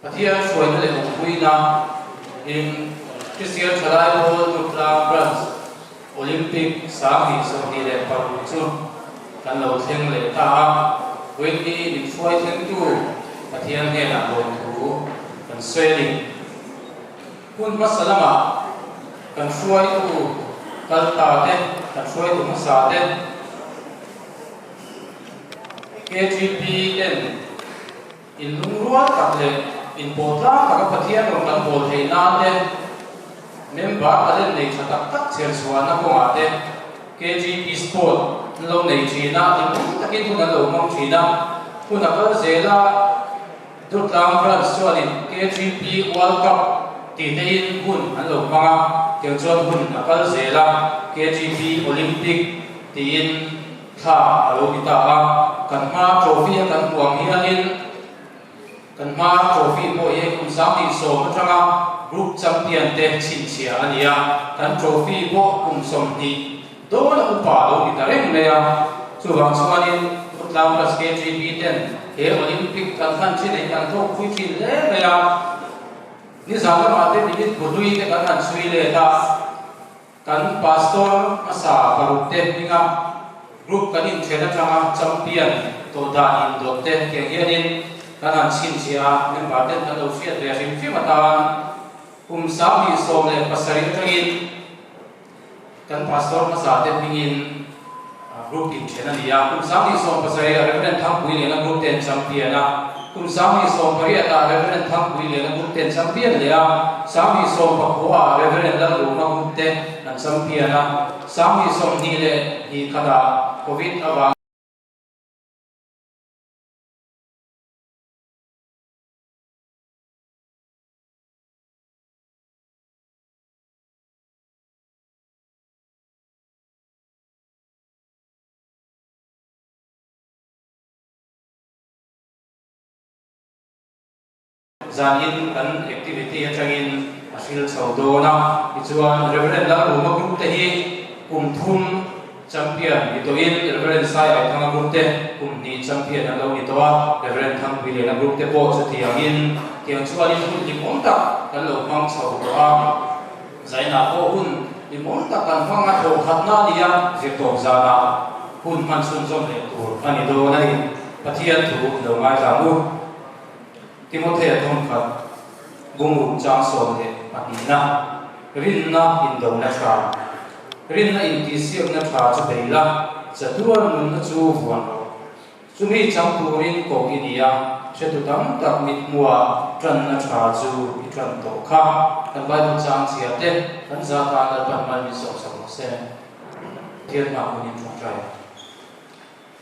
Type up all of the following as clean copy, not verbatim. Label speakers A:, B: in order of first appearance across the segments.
A: Pathian hruaina leh awmpuina in Kristian Thalai Pawl Durtlang Branch Olympic 2026 chu kan lo thleng leh ta a, Whitney min hruai thlengtu Pathian hnenah lawmthu kan sawi a ni. Hun hmasa lamah kan hruaitu kal ta te, kan hruaitu hmasa te, KGP ten In lungrual tak leh inpawh tlang taka Pathian rawn kan bawl theih nan te, member talent nei tha tak tak chher chhuahna kawngah te KGP Sport an lo nei thin a, hlimawm takin hun an lo hmang thin a. Hun a kal zel a, Durtlang Branch chuanin KGP World Cup tih tein hun an lo hmang a, tiang chuan hun a kal zel a, KGP Olympic tiin Thla a lo ni ta a, kan hma trophy a kan hmuh ang hianin kan hma trophy pawh hi kum 2010 atanga group champion te chhinchhiah a ni a, kan trophy pawh kum 20 dawn a upa a lo ni ta reng mai a, chuvang chuanin Rutlang Plus KGB ten he Olympic kan hman thin ah hi kan hlawkpui thin hle mai a, nizan lamah te minute buhlui te kan han chhui let a. Kan Pastor hmasa paruk te hminga group kan inthen atanga champion tawh dan indawt te tiang hianin kan han chhinchhiah a, member ten kan lo hriat ve hrim hrim atan kum 2017 atangin kan Pastor hmasa te hmingin group inthen a ni a, kum 2017 ah Reverend Thangpui Liana group ten champion a, kum 2018 ah Reverend Thangpui Liana group ten champion leh a, 2019 ah Reverend Lalruma group te an champion a, 2021 ah Covid avang. Zanin kan activity atangin a hril chho dawn a, tichuan Reverend Lalruma group te hi kum thum champion ni tawhin Reverend Sai Aithanga group te kum hnih champion an lo ni tawh a, Reverend Thangpuiliana group te pawh chutiangin tiang chuanin hun hlimawm tak kan lo hmang chho tawh a. Zainah pawh hun limawm tak kan hmang a, thawhkhatna a ni a, zirtawp zanah hun hman chhunzawm leh tur a ni dawn a ni. Pathian thu lo ngaithla ang u. Timothea thawmkhat bungruk chang 12na, Rinna indona tha. Rinna intihsiakna tha chu bei la, chatuan nunna chu vuan rawh. Chumi chang turin koh i ni a, hretu tam tak mithmuah tanna tha chu i tan tawh kha. Kan Bible chang chhiar te kan za tan Lalpan mal min sawmsak rawh se. Pathian hma hun in tawngtai.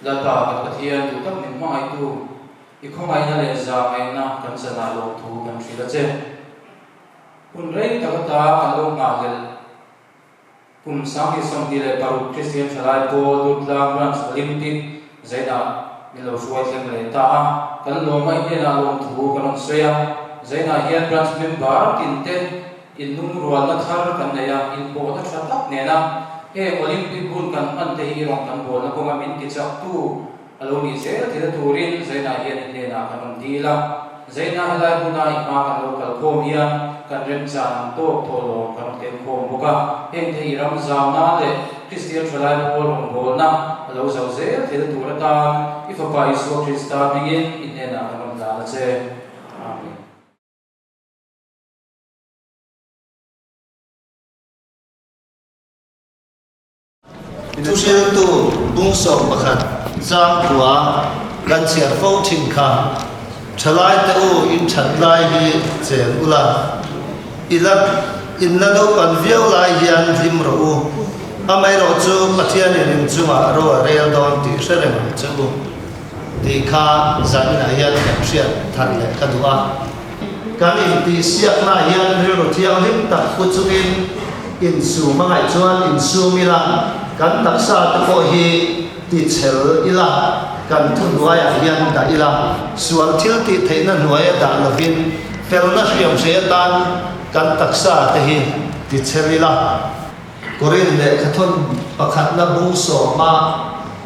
A: Lalpa kan Pathian duh tak min hmangaihtu, i khawngaihna leh zahngaihna kan chanah lawmthu kan hrilh a che. Hun rei tak ata kan lo nghahhlelh. Kum 2026 Kristian Thalai Pawl Durtlang Branch Olympic Zainah min lo hruai thleng leh ta a, kan lawmai hnenah lawmthu kan rawn sawi a. Zainah hian branch member tin te inlungrualna thar kan nei a, inpawhna tha tak nena heng Olympic hun kan hman te hi i rawn kan bawlna kawnga min tichaktu a lo nih zel thil turin Zainah hian i hnenah kan rawn dil a. Zainah helai hmuna i hma kan lo kal khawm hian kan remchan ang tawk thawhlawm kan rawn ken khawm bawk a. Heng te i ram zauna leh Kristian Thalai Pawl rawngbawlna a lo zo zel thil tur atan i Fapa Isua Krista hmingin i hnenah kan rawn dan a che. Amen.
B: Thuhriltu bung 11 chang khua kan chhiar fo thin kha, Thalai te u in that lai hi cheng ula, i la in la naupan viau lai hian hlim rawh u, amaherawh chu Pathianin in chungah ro a rel dawn tih hre reng ang che u tih kha zaninah hian kan hriat thar leh ka duh a. Kan intihsiaknaah hian rilru thianghlim tak pu chungin insum a ngaih chuan insum ila, kan taksa te pawh hi tichhel ila, kan thuhnuaiah hian dah ila, sual thil tih theihna hnuaia dah lovin felna hriamhrei atan kan taksa te hi tichhel ila. Korin lehkhathawn pakhatna bung sawma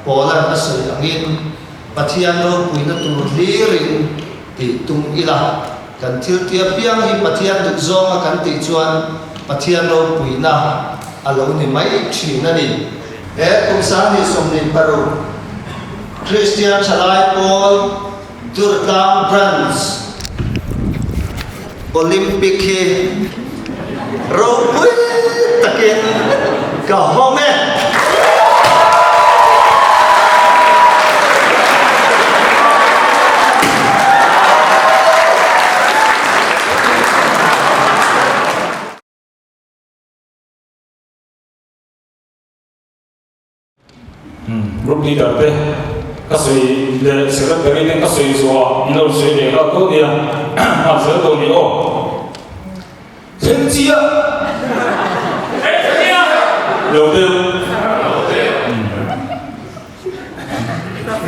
B: Paula'n a sawi angin Pathian ropuina tur hlirin tih tum ila. Kan thil tih apiang hi Pathian duh zawnga kan tih chuan Pathian ropuina a lo ni mai thin a ni. He kum 2026 Kristian Thalai Pawl Durtlang Branch Olympic hi ropui takin ka hawng e.
C: Group leader te ka sawi leh secretary te ka sawi zuah in lo sawi ve nghal dawn nia nghal zel dawn ni aw. Then chiah lo deuh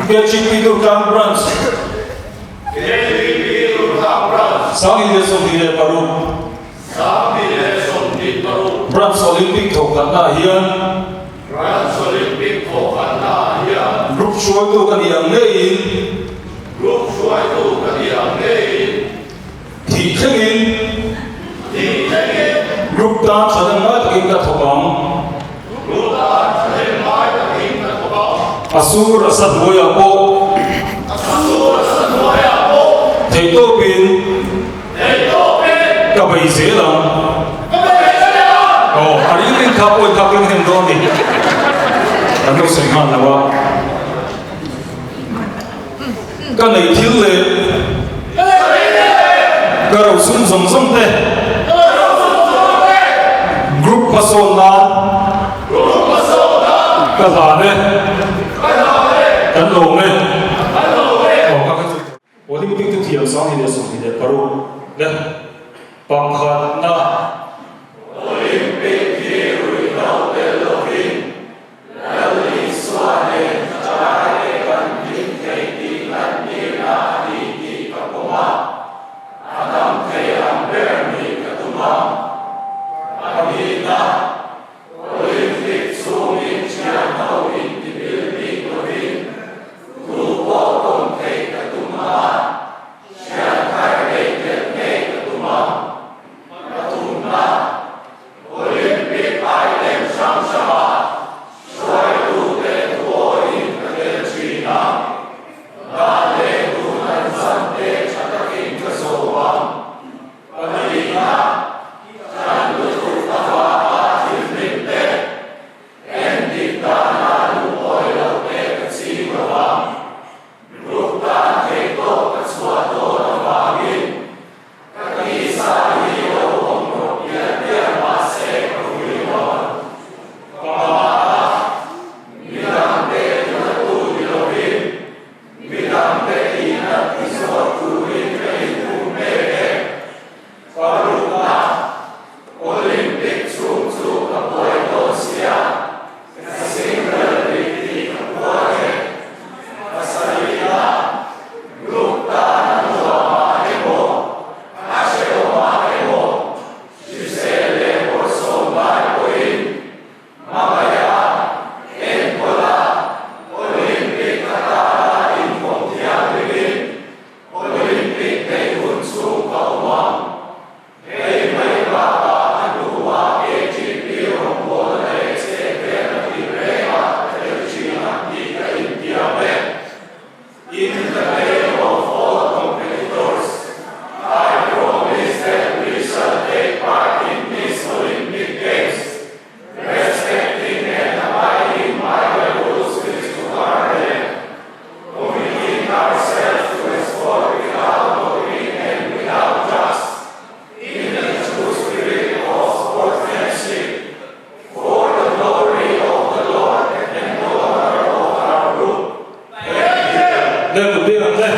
C: KGP Durtlang Branch 2026 Branch Olympic thawkhatnaah hian
D: Branch Olympic thawhkhatnaah hian
C: Group hruaitu ka ni ang ngeiin
D: Group hruaitu ka ni ang ngeiin
C: Thih thlengin
D: Thih thlengin
C: Group tan thahnem ngai takin ka thawk ang.
D: Group tan thahnem ngai takin ka thawk ang.
C: A sur a sa hnuaiah pawh
D: A sur a sa hnuaiah pawh
C: Theihtawpin
D: Theihtawpin
C: Ka bei zel ang.
D: Ka bei zel ang.
C: Aw, a ring ring kha pawhin kha keng hnem dawn ni. Kan lo sawi nghal lo a. Ka neih thil leh ka rosum zawng zawng te Group hmasawn nan ka hlan e, kan lawm e. Olympic te thiam 2026 le pakhatna.
D: Olympic hi ruihhlo tel lovin Lal Isua nen thalai te kan hlim thei tih lantirna a ni tih ka pawm a, a dam thei ang ber nih ka tum a. Pahnihna, Olympic chhungin thianho intibil bik lovin tu pawh kawm theih ka tum a, thian thar nei tel ngei ka tum a. Pathumna, Olympic item hrang hrangah hruaitute thuawiin ka tel thin a, dan leh dun an zan te tha takin ka zawm ang. Pahnihna, Chan lutuk avanga thil hlim te, endik dana lungawi lo te ka ching lo ang. Group tan theihtawp ka chhuah dawn avangin Ka tisa hi lo awm rawh pial pial mahse ka vui dawn. Pamana, midangte tlatu ni lovin, midangte tihna ti zawt turin ka inhum mek e. Parukna, Olympic chhung chu ka buai dawn sia, ka single rih tih ka puar e. Pasarihna, Group tan a nuam ah emaw, a hrehawm ah emaw, hrisel leh bawrhsawm lai pawhin hmangaih a, enkawl a, Olympic atana inhawng thianghlimin Olympic neih hun chhung ka awm ang. Hei mai bakah a hnuah KTP rawngbawlna leh chet velna tih rengah ka tel thin ang tih ka intiam e. In the name of all competitors, I promise that we shall take part in these Olympic Games, respecting and abiding by the rules which govern them, committing ourselves to a sport without doping and without drugs, in the true spirit of sportsmanship, for the glory of the Lord and the honor of our group.
C: Le kut beng ang le.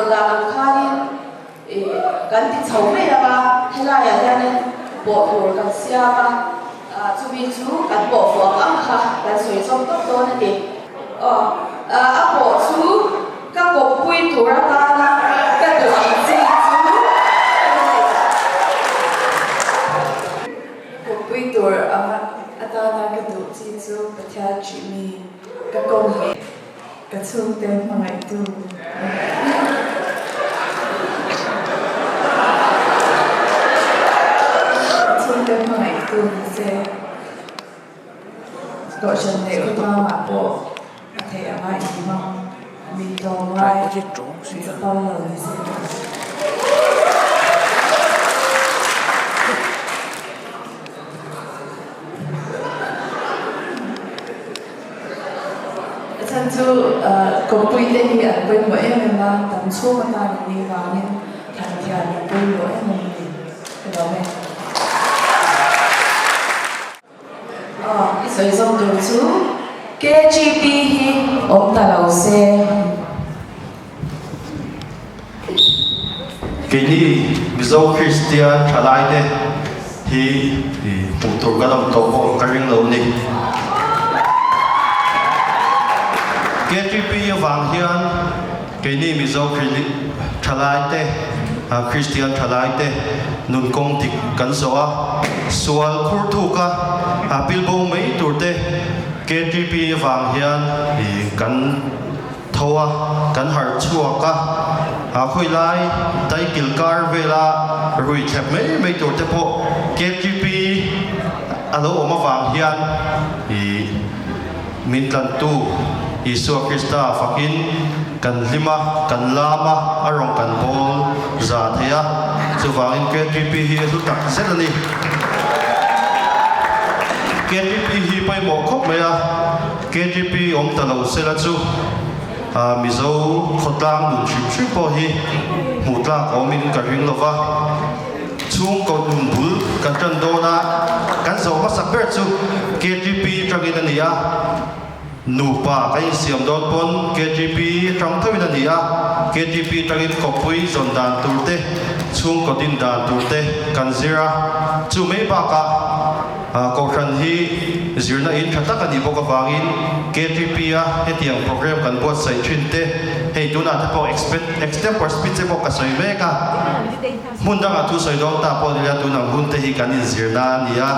E: sawi dan ang khanin ih kan ti chho mai ang a, helaiah hianin pawh tur kan siam a, ah chumi chu kan pawh fuh ang ang kha kan sawi zawk tawp dawn a ni. Aw, a pawh chu ka kawppui tur atana ka duh ang chi chu a ni.
F: Kawppui tur atana ka duh chi chu Pathian ṭih mi ka kawm leh ka chhungte hmangaihtu a ni. Ka chhungte hmangaihtu ni se. Kohhran leh khawtlangah pawh a theih anga inhmang mi tlawmngai chapal lo ni se. A chhan chu kawngpui te hi an pawimawh em em a, tam chhung atan an nih vangin thlan thian an pawimawh em em a ni. Ka lawm e. Aw, i sawi zawk tur chu KGP hi awm ta lo se.
B: Keini Mizo Kristian thalaite hi hmuh tur kan awm tawh pawh ka ring lo ni. KGP avang hian Keini Mizo thalaite, Kristian thalaite nun kawng dik kan zawh a, sual khur thuka pilbo mai turte KTP avang hian kan tho a, kan harh chhuak a, khawilai daikil kar vela rui thlep mai mai turte pawh KTP a lo awm avang hian Min tlantu Isua Krista fakin kan hlim a, kan lam a, a rawng kan bawl za thei a. Chuvangin KTP hi a hlu tak zet a ni. KTP hi pawimawh khawp mai a, KTP awm ta lo sela chu Mizo khawtlang nun hrim hrim pawh hi hmuh tlak awmin ka ring lo va. Chhungkaw nun bul kan tan dawn a, kan zo hmasak ber chu KTP atangin a ni a, nupa kan insiam dawn pawn KTP atang thoin a ni a, KTP atangin kawppui zawn dan tur te, chhungkaw din dan tur te kan zir a, chu mai bakah Kohhran hi zirna in tha tak a nih bawk avangin KTP a hetiang program kan buatsaih thin te, hei tunah te pawh extempore speech te pawh ka sawi mek a. Hmun dangah thu sawi dawn ta pawh nila tun ang hun te hi kan inzirna a ni a.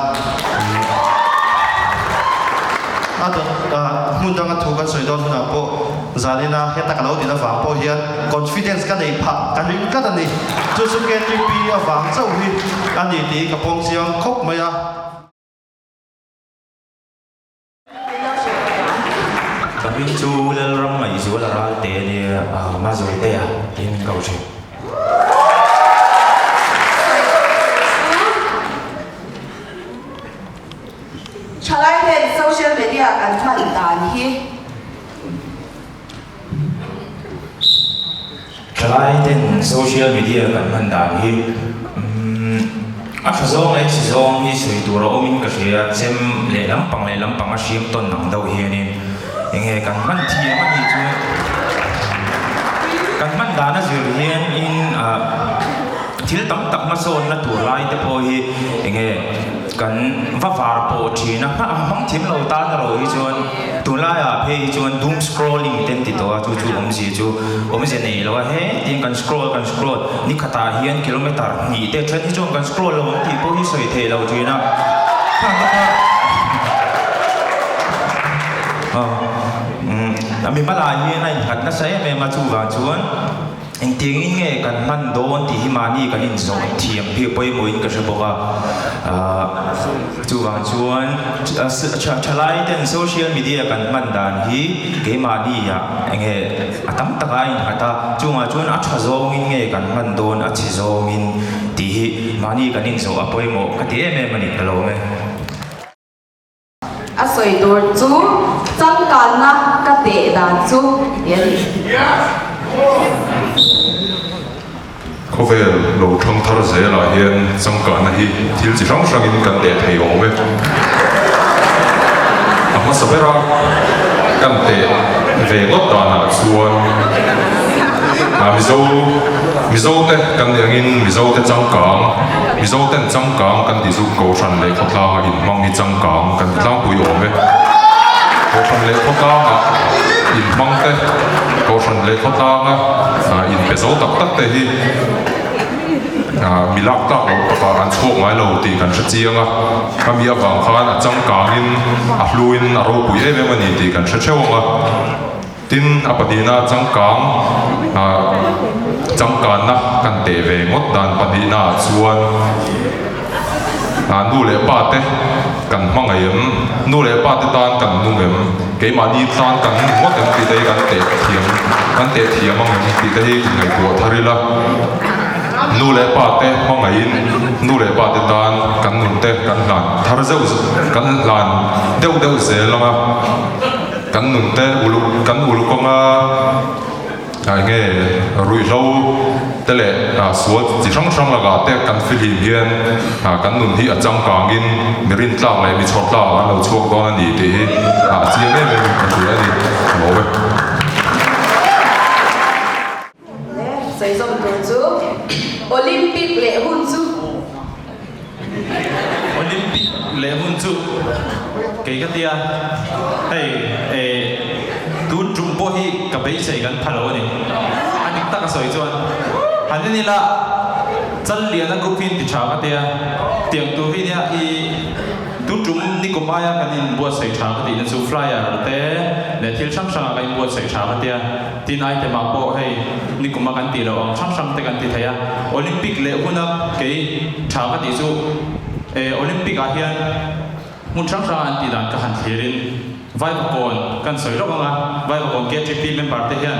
B: A dawt hmun danga thu kan sawi dawn hunah pawh zanina heta ka lo din avang pawh hian confidence ka nei phah ka ring tlat a ni. Chu chu KTP avang chauh hi a ni tih ka pawm chiang khawp mai a.
G: Ka hming chu Lalram Ngaihzuala Ralte a nia, Mazualtea tiin min ko thin.
E: Thalai ten social media kan hman dan hi.
G: Thalai ten social media kan hman dan hi a tha zawng leh chhe zawng hi sawi tur a awmin ka hria, chem leh lampang leh lampang a hriam tawn ang deuh hianin enge kan hman thiam a nih chu kan hman dan a zir hianin ah thil tam tak hmasawnna tur lai te pawh hi enge Kan va var pawh thin a, a hmang thiam lo tan erawh hi chuan tunlaiah phei hi chuan doom scrolling te an ti tawh a, chu chu awmzia chu awmzia nei lo a, hetin kan scroll kan scroll ni khatah hian kilometer hnih te then hi chuan kan scroll lo ang tih pawh hi sawi theih loh thin a, khang te kha a mimalai hian a innghat nasa em em a, chuvang chuan. Engtiangin nge kan hman dawn tih hi mahni kan inzawh thiam hi a pawimawhin ka hre bawk a. Chuvang chuan thalai ten social media kan hman dan hi keimahni ah enge a tam taka a innghat a, chungah chuan a tha zawngin nge kan hman dawn a chhe zawngin tih hi mahni kan inzawh a pawimawh ka ti em em a ni ka lawm e.
E: A sawi tur chu changkanna ka teh dan chu ti a ni.
H: Khawvel lo thang thar zelah hian changkanna hi thil chi hrang hrangin kan teh thei awm e. A hmasa bera kan teh ve ngawt danah chuan. Mizo Mizo te kan nih angin Mizo te changkang Mizo ten changkang kan tih chu Kohhran leh khawtlanga inhmang hi changkang kan ti tlangpui awm e. Kohhran leh khawtlanga inhmang te Kohhran leh khawtlanga inpe zo tak tak te hi Mi lak tlak loh takah an chhuak ngai lo tih kan hre chiang a, khami avang khan a changkangin a hluin a ropui em em a ni tih kan hre theuh ang a. Tin, a pahnihna changkang changkanna kan teh ve ngawt dan pahnihna ah chuan nu leh pa te kan hmangaih em, nu leh pa te tan kan nung em, keimahni tan kan nung ngawt em tih te hi kan teh thiam kan teh thiam ang em tih te hi ngaihtuah thar ila. Nu leh pa te hmangaihin nu leh pa te tan kan nun te kan hlan thar zeuh kan hlan deuh deuh zel ang a, kan nun te uluk kan uluk ang a. Eng nge ruihhlo te leh sual chi hrang hrang lakah te kan fihlim hian kan nun hi a changkangin mi rintlak leh mi chhawrtlak an lo chhuak dawn a ni tih hi a chiang em em a hria a ni. Ka lawm e.
E: Sawi zawm tur chu Olympic leh hun chu.
G: Olympic leh hun chu kei ka tia hei eh tun tum pawh hi ka beisei kan pha lo a ni. A dik tak a sawi chuan han en ila Challiana group hi ti tha ka tia tiang tur hi nia i tun tum nikum aia kan inbuatsaih tha ka tihna chu flyer te leh thil hrang hrangah kan inbuatsaih tha ka tia. Tin item ah pawh hei nikuma kan tih loh ang hrang hrang te kan ti thei a, Olympic leh huna kei tha ka tih chu eh Olympic ah hian hmun hrang hrang ah an tih dan ka han thlir in Vaivakawn kan sawi lawk ang a, Vaivakawn KTP member te hian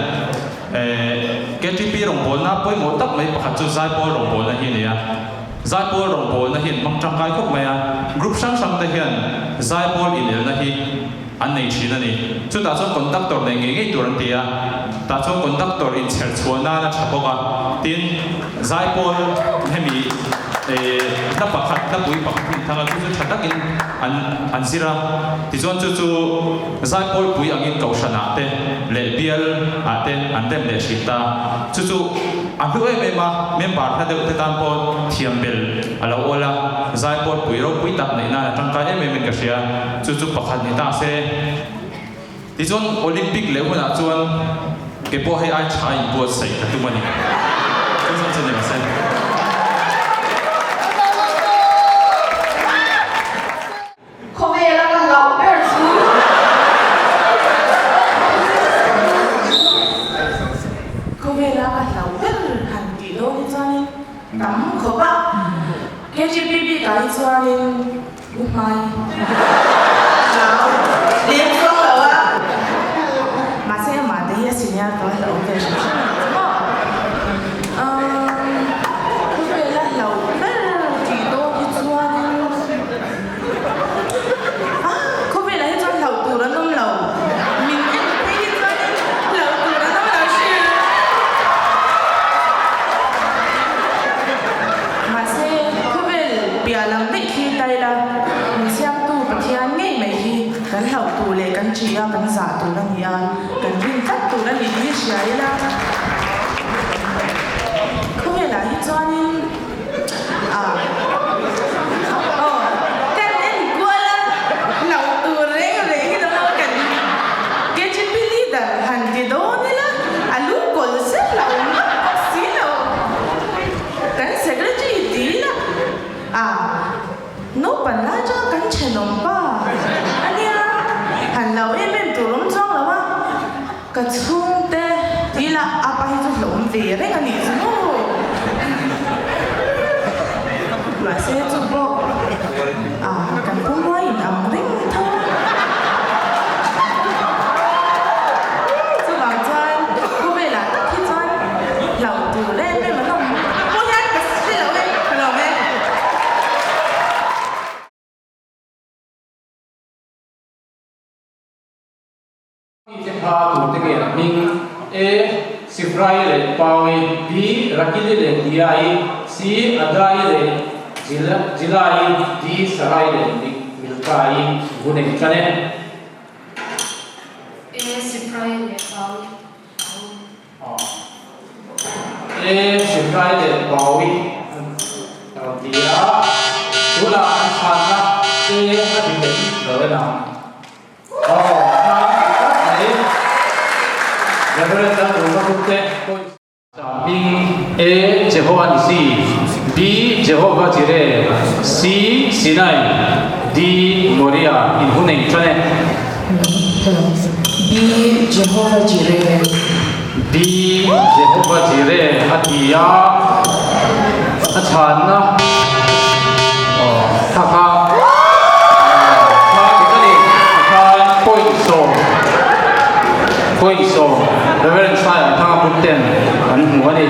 G: eh KTP rawngbawlna pawimawh tak mai pakhat chu Zaipawl rawngbawlna hi a ni a, Zaipawl rawngbawlna hi an hmang tangkai khawp mai a, group hrang hrang te hian Zaipawl inelna hi An nei thin a ni. Chutah chuan conductor nei ngei ngei tur an ti a, tah chuan conductor inchher chhuah nan a tha bawk a. Tin, Zaipawl hemi hla pakhat, hlapui pakhat hi an thang a, chu chu tha takin an an zir a. Tichuan chu chu Zaipawl pui angin Kohhran ah te leh Bial ah te an rem leh thin ta. Chu chu a hlu em em a, member hla deuh te tan pawh thiam bel a lo awl a, Zaipawl pui ropui tak neih nan a tangkai em em in ka hria. Chu chu pakhat ni ta se. Tichuan Olympic leh hunah chuan kei pawh hei ai tha inbuatsaih ka tum a ni. Chu chuan chu ni lo se.
E: Khawvela ka hlauh ber chu.
F: Khawvela ka hlauh ber han tih dawn hi chuanin tam khawp a. KGPB kai chuanin U Hmai. Hlau lem chuang lo a. Mahse amah te hi a senior tawh a hlauhawm ve hrim hrim ang chu maw. Umm khawvel a hlauh ber tih dawn hi chuanin ah khawvelah hi chuan hlauh tur an awm lo. Min en phei hi chuanin hlauh tur an awm lo hrim. Mahse khawvel piah lam daih khi tai la, min siamtu Pathian ngei mai hi kan hlauh tur leh kan ṭih a, kan zah tur a ni a, kan rin tlat tur a ni tih hi hria ila. Khawvelah hi chuanin ah aw kan en kual a, hlauh tur reng reng hi dang lo kan KGP leader han ti dawn ila, a lu kawlh zet lah awm ngawt bawk si lo. Kan secretary ti ila a naupan lai chuan kan thenawm pa a nia, han lo em em tur awm chuang lo a, ka chhungte ti ila a pa hi chu hlawm ve reng a nih chu maw. Mahse chu pawh a kan pumruai in ang reng tho a. Chuvang chuan khawvelah tak hi chuan hlauh tur em em an awm pawh hian ka hre lo e, ka lawm e.
A: Mite kha tute nge a hming? A. Sifrai leh Paui B. Rakili leh Liai C. Adai leh Jilai D. Sarai leh Milkai Vunei tan e.
I: A. Sifrai leh Paui.
A: Aw. A Hrimrai leh Bawi a rawn ti a, tunah an chhanna A a dik em lo en ang. Aw, chhang dik tak mai. Reverend Lalruma Gupte pawhin. Hming A Jehovah Nissi, B Jehovah Jireh, C Sinai, D Moriah in hun eng tan e.
F: B Jehovah Jireh.
A: B Jehovah Jireh a ti a, a chhanna aw tha kha tha dik a ni, tikhan point 10 point 10. Reverend Saia Thanga Put ten an hmu a ni.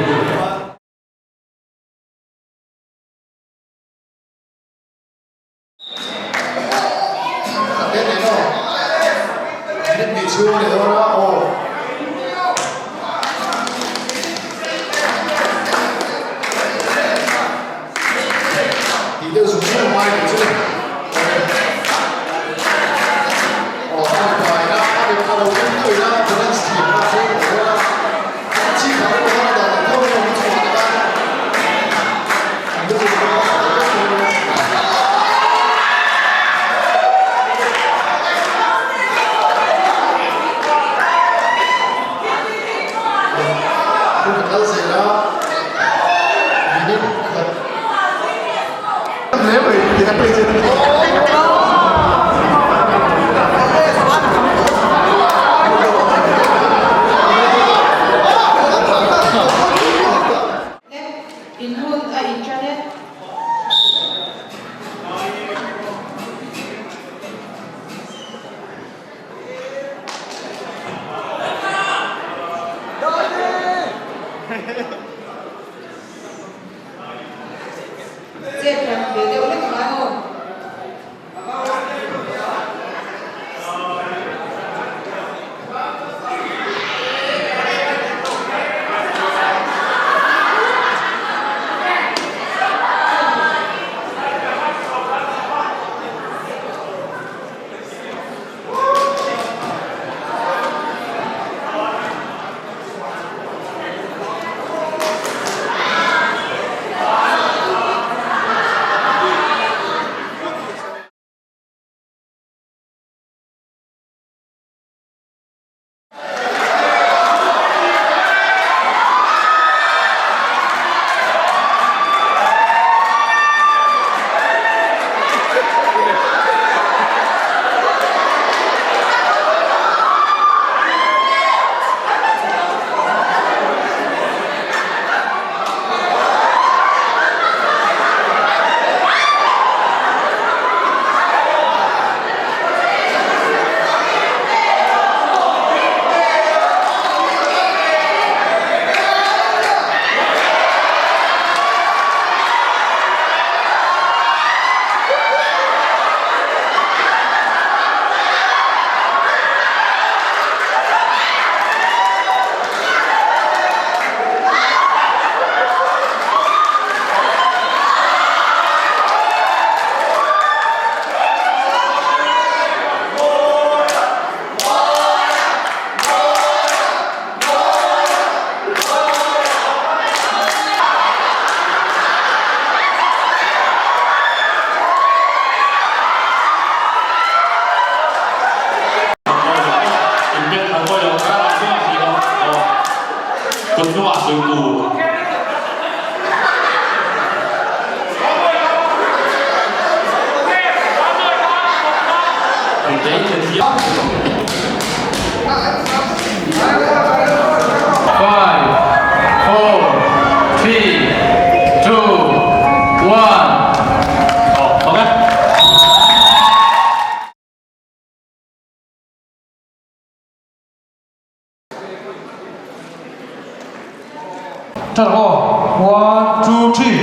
E: In hun a inṭan e. Chet ran ve deuh hlek ang aw.
A: Five, four, three, two, one. Aw, ok.
C: Ṭha aw, one, two, three.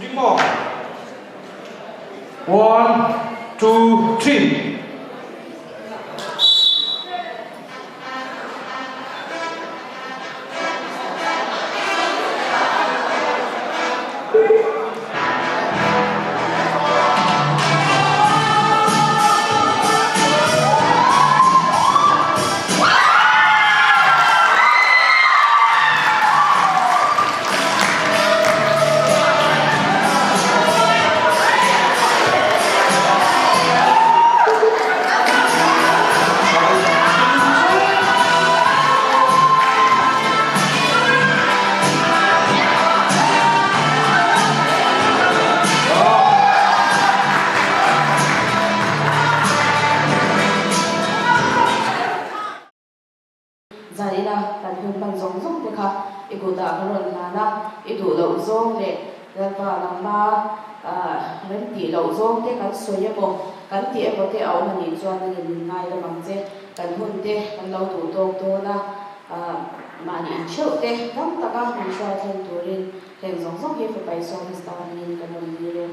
C: Ding maw? One, two, three.
E: leh Lalpa nangma remtih loh zawng te kan sawi emaw kan tih emaw te a awm a nih chuan nangin min ngaidam ang che. Kan hun te kan lo duh tawk dawn a, mahni intheuh te dam taka min hruai thlen turin heng zawng zawng hi Fapa Isua Krista hmingin kan rawn dil e.